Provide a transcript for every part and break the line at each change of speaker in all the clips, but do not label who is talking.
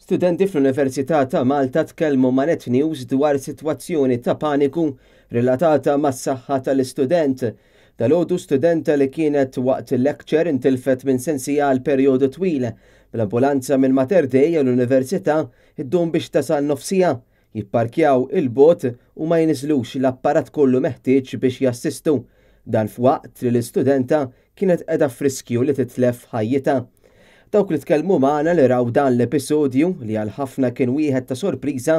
Studenti fl-Università ta' Malta tkellmu ma' Net News dwar sitwazzjoni ta' paniku relatata mas-saħħa tal-istudent. Dalgħodu studenta li kienet waqt lecture intilfet minn sensiha għal perjodu twil. Bl-ambulanza minn Mater Dei għall-Università iddum biex tasal nofs siegħa, jipparkjaw 'il bogħod u ma jniżlux l-apparat kollu meħtieġ biex jassistu. Dan f'waqt li l-istudenta kienet qiegħda f'riskju li titlef ħajjitha. Dawk li tkellmu magħna li raw dan l-episodju, li għal ħafna kien wieħed ta' sorpriża,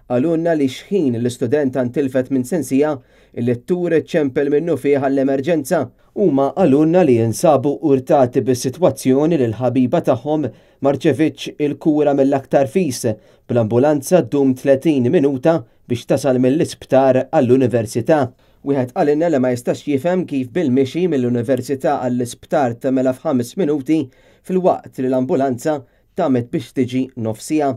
qalulna li xħin l-istudenta ntilfet minn sensiha, il-lettur ċempel minnufih għall-emerġenza. Huma qalulna li jinsabu urtati bis-sitwazzjoni li l-ħabiba tagħhom ma rċevitx il-kura mill-aktar fis, bl-ambulanza ddum 30 minuta biex tasal mill-isptar għall-università. Wieħed qalilna li ma jistax jifhem kif bil-mixi mill-università għall-isptar tagħmilha f'5 minuti filwaqt li l-ambulanza damet biex tiġi nofs siegħa.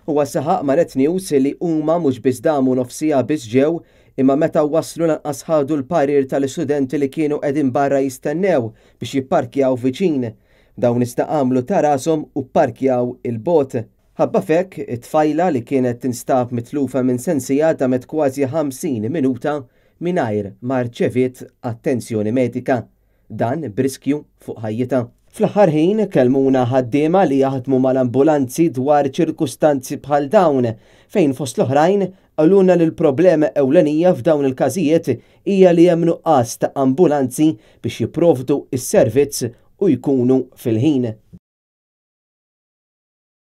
Huwa saħaq ma' Net News li huma mhux biss damu nofs siegħa biex ġew, imma meta waslu lanqas ħadu l-parir tal-istudenti li kienu qegħdin barra jistennew biex jipparkjaw viċin. Dawn iżda għamlu ta' rashom u pparkjaw 'il bogħod. Ħabba f'hekk, it-tfajla li kienet tinstab mitlufa minn sensiha damet kważi 50 minuta mingħajr ma rċeviet attenzjoni medika. Dan b'riskju fuq ħajjitha. Fl-aħħar ħin kelmuna ħaddiema li jaħdmu mal-ambulanzi dwar ċirkustanzi bħal dawn, fejn fost l-oħrajn qalulna li l-problema ewlenija f'dawn il-każijiet hija li hemm nuqqas ta' ambulanzi biex jipprovdu s-servizz u jkunu fil-ħin.